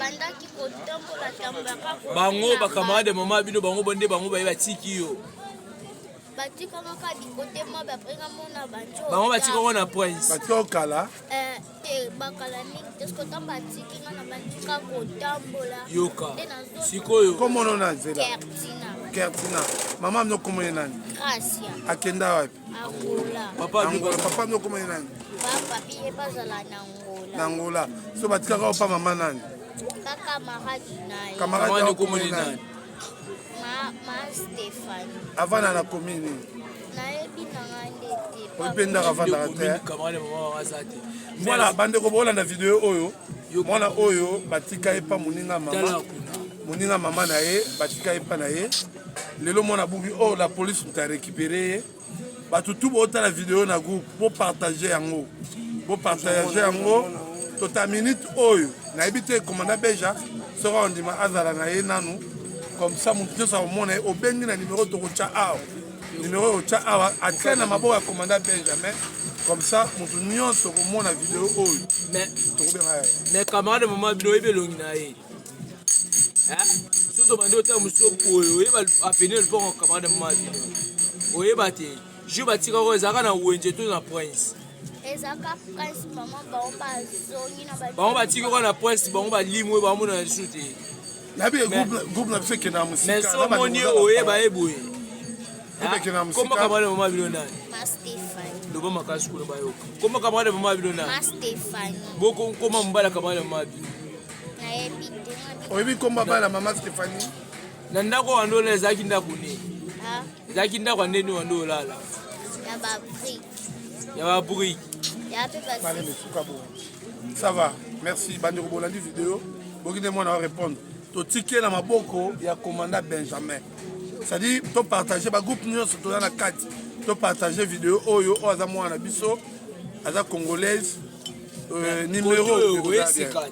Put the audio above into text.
Nabandaki kotambola tambola kaka. Bango ba camarade mama bino bango nde bango baye batiki yo. Batikanga kaka bikote mwa bapre nga mona banjo. Bango batika ngo na prince. Batika yo kala. Eh, te bakala mingi te soki ntango batiki nga na bandi kaka kotambola. Yoka. Sikoyo. Komona na nzela. Kertina. Kertina. Mama mno komona nani? Gracia. Akenda wapi? Angola. Papa Angola. Papa mno komona nani? Papa piye bazala na Angola. Na Angola. So batikaka yo pa mama nani? Pa camarade na ye. Camarade ya komona nani? Ma, ma Stéphanie. Avanda na commune nini? Nayebi na ngai nde te. Oyebi mpe ndako avandaka te. Camarade mama aza te. Voilà, bandeko bolanda video oyo. Mwana oyo batika ye pa moninga mama. Moninga mama na ye batika ye pa na ye. Lelo mwana bubi oyo oh, la police moto a récupéré ye. Bato tout botala video na groupe, bo partager yango. Bo partager yango. Tota minute oyo nayebi te commandant Beja soki ondima azala na ye nanu comme ça moto nyonso akomona ye obengi na numero tokotya awa numero oyo otya awa atia na maboko ya commandant Benjamin comme ça moto nyonso okomona video oyo tokobenga ye. Mais camarade mama bino oyebi elongi na ye soki tobandi otala mosusu boye oyeba apene lupango camarade mama bino oyeba te jour batika ko ezalaka na wenze to na prince. Ezalaka prince mama bango bazongi na bango batiki ko na prince bango balimwe bamona lisusu te. Nayebi groupe na biso ekendaka mosika. Mais so omoni oyeba ye boye. Komba camarade mama bino nani? Ma Stéphanie. Loba makasi kuna bayoka. Komba camarade mama bino nani? Ma Stéphanie. Boko koma mobala camarade mama bino. Nayebi te. Oyebi komba bala mama Stéphanie? Na ndako wando olala ezalaki ndako nini? Ezalaki ndako ya ndeni wando olala? Ya ba brique. Ya ba brique. Ya pe ba. Ça va. Merci. Bandeko bolandi video. Boki nde mwana wa répondre. Totiki ye na maboko ya commandant Benjamin. C'est-à-dire to partager ba groupe nyonso toza na kati. To partager video oyo oyo aza mwana na biso aza congolaise. Numéro oyo esika.